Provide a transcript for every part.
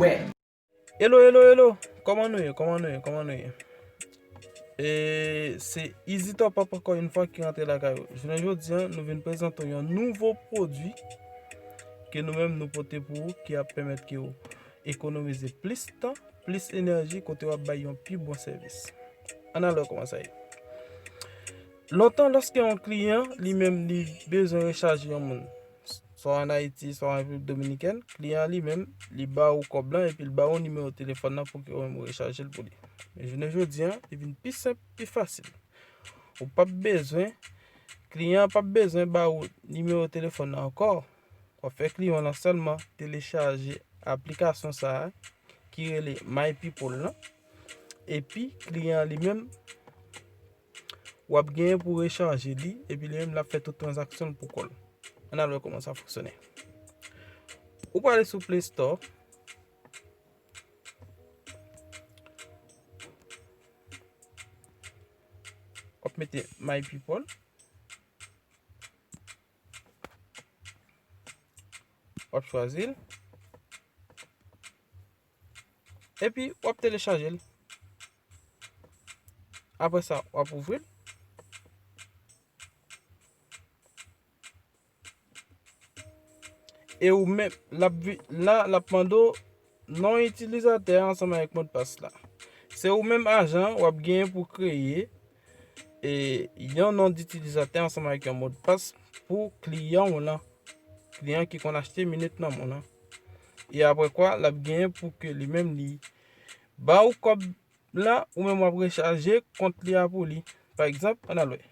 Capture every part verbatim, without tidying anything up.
wè. Hello, hello, hello. Kòman nou ye? Kòman nou ye? Kòman nou ye? E se Easy Top Up ankò yon fwa ki rantre lakay ou. Jounen jodi a, nou vin prezante w yon nouvo pwodui ke nou menm nou pote pou ou, ki ap pèmèt ke w ekonomize plis tan, plis enèji, kote w ap bay yon pi bon sèvis. Ann al wè kòman sa ye. Lontan, lòske yon kliyan, li menm, li bezwen rechaje yon moun, swa ann Ayiti, swa an Repiblik Dominikèn, kliyan an li menm, li ba ou kòb lan epi l ba ou nimewo telefòn nan pou ke ou menm ou rechaje l pou li. Men jounen jodi a, li vin pi senp, pi fasil. Ou p ap bezwen, kliyan an p ap bezwen ba ou nimewo telefòn nan ankò. W ap fè kliyan w lan sèlman telechaje aplikasyon sa a ki rele My People lan. Epi kliyan an li menm, w ap genyen pou rechaje li, epi li menm l ap fè tout tranzaksyon l pou kò l. Ann al wè kòman sa fonksyone. Ou prale sou Play Store, w ap mete My People, w ap chwazi l. Epi, w ap telechaje l. Apre sa, w ap ouvri l. E ou menm, l ap vi-, la, l ap mande w non itilizatè a ansanm avèk modpas la. Se ou menm ajan an, w ap genyen pou kreye, e, yon non itilizatè ansanm avèk yon modpas pou kliyan w lan. Kliyan ki konn achte minit nan men w lan. E apre kwa, l ap genyen pou ke li menm li ba ou kòb la, ou menm w ap rechaje kont li a pou li. Pa egzanp, ann al wè.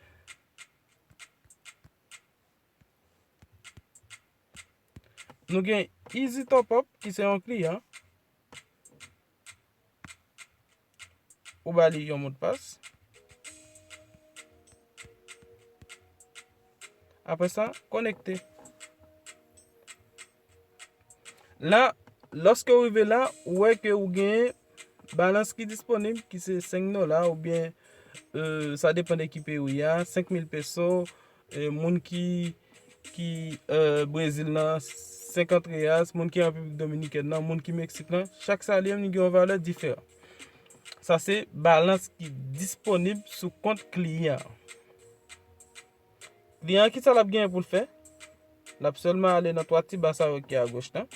Nou gen Easy Top Up, ki se yon kliyan. Ou ba li yon modpas. Apre sa, konekte. La, lòske w rive la, ou wè ke ou gen balans ki disponib, ki se senk dola, oubyen, euh, sa depann de ki peyi w ye a, senk mil peso, euh, moun ki, ki, euh, Brezil nan, senkant reais, moun ki Repiblik Dominikèn nan, moun ki Meksik lan, chak sa li menm li gen yon valè diferan. Sa se balans ki disponib sou kont kliyan an. Kliyan an, kisa l ap genyen pou l fè? L ap sèlman ale nan twa ti ba sa yo ki agoch lan.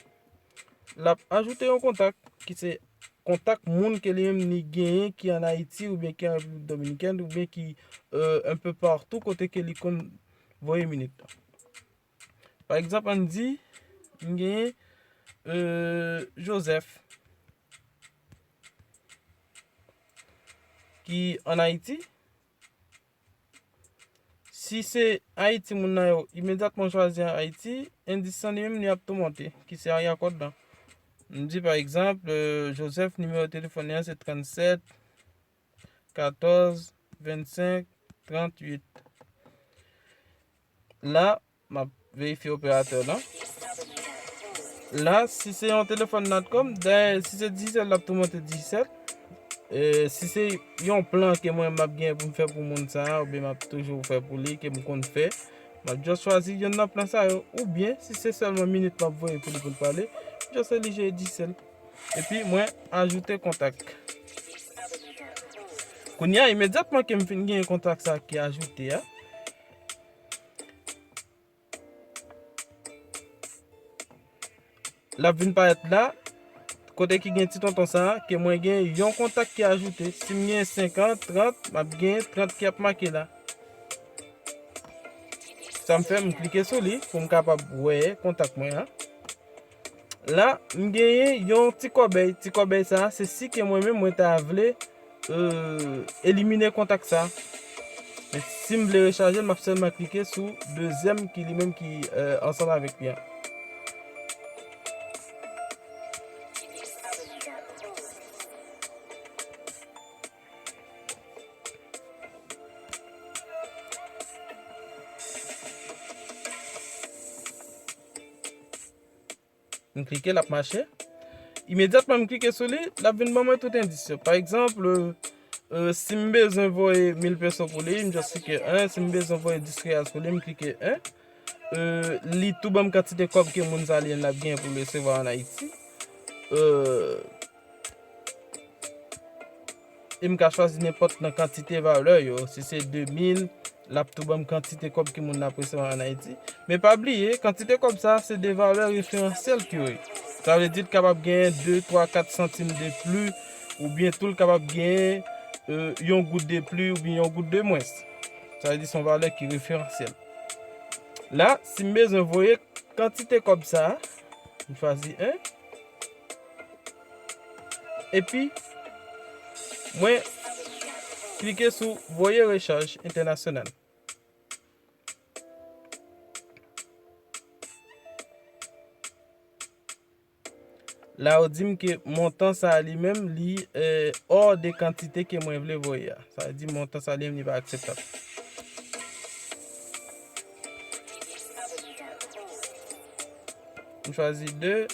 L ap ajoute yon kontak, ki se kontak moun ke li menm li genyen ki ann Ayiti oubyen ki an Repiblik Dominikèn oubyen ki, euh, un peu partout kote ke li konn voye minit lan. Pa egzanp, ann di, m genyen, euh, Joseph ki ann Ayiti. Si se Ayiti moun nan yo, imedyatman w chwazi Ayiti, endis lan li menm li ap tou monte, ki se area code lan. M di pa egzanp, euh, Joseph, nimewo telefòn li an se trannsèt katòz vennsenk trantuit. La, m ap verifye operatè lan. La, si se yon telefòn Natcom, dayè, si se Digicel, l ap tou monte Digicel. E si se yon plan ke mwen m ap gen pou m fè pou moun sa a, oubyen m ap toujou fè pou li, ke m konn fè, m ap just chwazi yonn nan plan sa yo. Oubyen, si se sèlman minit m ap voye pou li pou l pale, m just elije Digicel. Epi mwen ajoute kontak. Kounye a, imedyatman ke m fin gen kontak sa ki ajoute a, l ap vin parèt la, kote ki gen ti tonton sa a, ke mwen gen yon kontak ki ajoute. Si m gen senkant, trant, m ap gen trant ki ap make la. Sa m fè, m klike sou li pou m kapab wè kontak mwen an. La, m genyen yon ti kòbèy. Ti kòbèy sa a, se si ke mwen menm mwen ta vle, euh, elimine kontak sa a. Men si m vle rechaje l, m ap sèlman klike sou dezyèm ki li menm ki, euh, ansanm avèk li an. M klike, l ap mache. Imedyatman m klike sou li, l ap vin ban mwen tout endis yo. Pa egzanp, euh, euh, si m bezwen voye mil peso pou li, m just klike en. Si m bezwen voye dis reais pou li, m klike en. Euh, li tou ban m kantite kòb ke moun sa li menm l ap genyen pou l resevwa ann Ayiti. euh, e m ka chwazi nenpòt nan kantite valè yo. Si se de mil, l ap tou ban m kantite kòb ke moun nan ap resevwa ann Ayiti. Men pa bliye, kantite kòb sa, se de valè referansyèl ke yo ye. Sa vle di l kapab genyen de, twa, kat santim de pli, oubyen tou l kapab genyen, euh, yon goud de pli oubyen yon goud de mwens. Sa vle di se yon valè ki referansyèl. La, si m bezwen voye kantite kòb sa, m chwazi en. Epi, mwen klike sou voye rechaj entènasyonal. La, yo di m ke montan sa a li menm, li, eh, hors de kantite ke mwen vle voye a. Sa vle di montan sa a li menm, li pa akseptab. M chwazi de.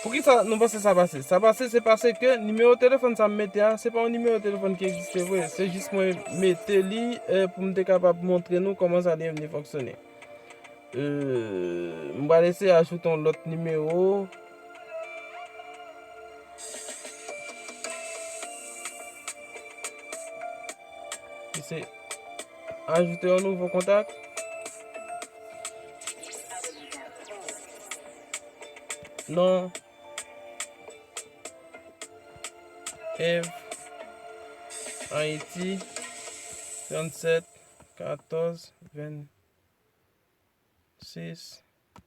Poukisa nou panse sa pase? Sa pase, se paske nimewo telefòn sa m mete a, se pa yon nimewo telefòn ki egziste vre. Se jis mwen mete li, eh, pou m te kapab montre nou kòman sa li menm li fonksyone. Euh, m pral eseye ajoute yon lòt nimewo. Ki se ajoute yon nouvo kontak. Non. Eve Haïti, trannsèt, katòz, vennsis,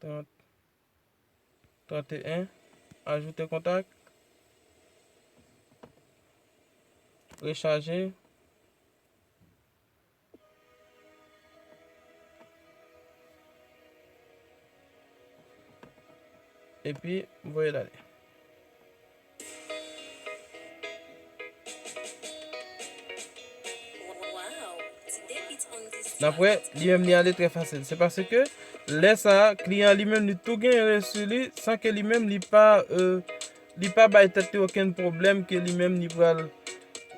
trant, tranteyen. Ajoute kontak. Rechaje. Epi, voye l ale. N ap wè, li menm li ale trè fasil. Se paske lè sa a, kliyan an li menm li tou gen resi li, san ke li menm li pa, euh, li pa bay tèt li okenn pwoblèm ke li menm li pral,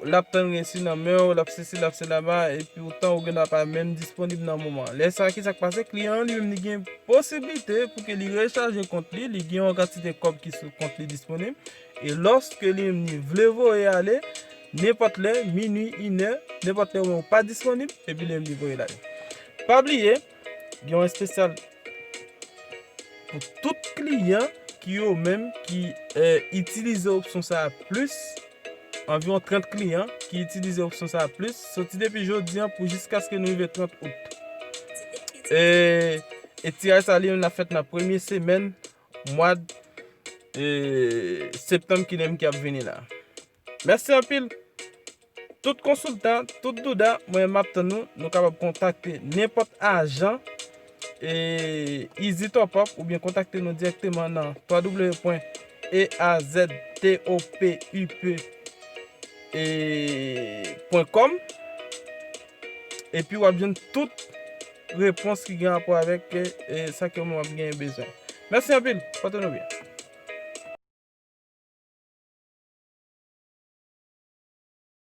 l ap tann resi nan men w, l ap sesi, l ap selama, epi poutan ou gendwa pa menm disponib nan moman an. Lè sa a, ki sa k pase? Kliyan an li menm li gen posiblite pou ke li rechaje kont li, li gen yon kantite kòb ki sou kont li disponib, e lòske li menm li vle voye ale, nenpòt lè, minui, inè, nenpòt lè ou pa disponib, epi li menm li voye l ale. Pa bliye, gen yon espesyal pou tout kliyan ki yo menm ki, eh, itilize opsyon sa a plis, anviwon trant kliyan ki itilize opsyon sa a plis, soti depi jodi a pou jiskaske nou rive trant out. E, e tiraj sa li menm l ap fèt nan premye semèn mwa, eh, septanm ki li menm ki ap vini la. Mèsi anpil. Tout konsiltan, tout douda, mwen m ap tann nou. Nou kapab kontakte nenpòt ajan, e, Easy Top Up oubyen kontakte nou dirèkteman nan w w w pwen e a zè t o p u p pwen kòm. Epi w ap jwenn tout repons ki gen rapò avèk, e, sa ke w ap genyen bezwen. Mèsi anpil. Pote nou byen.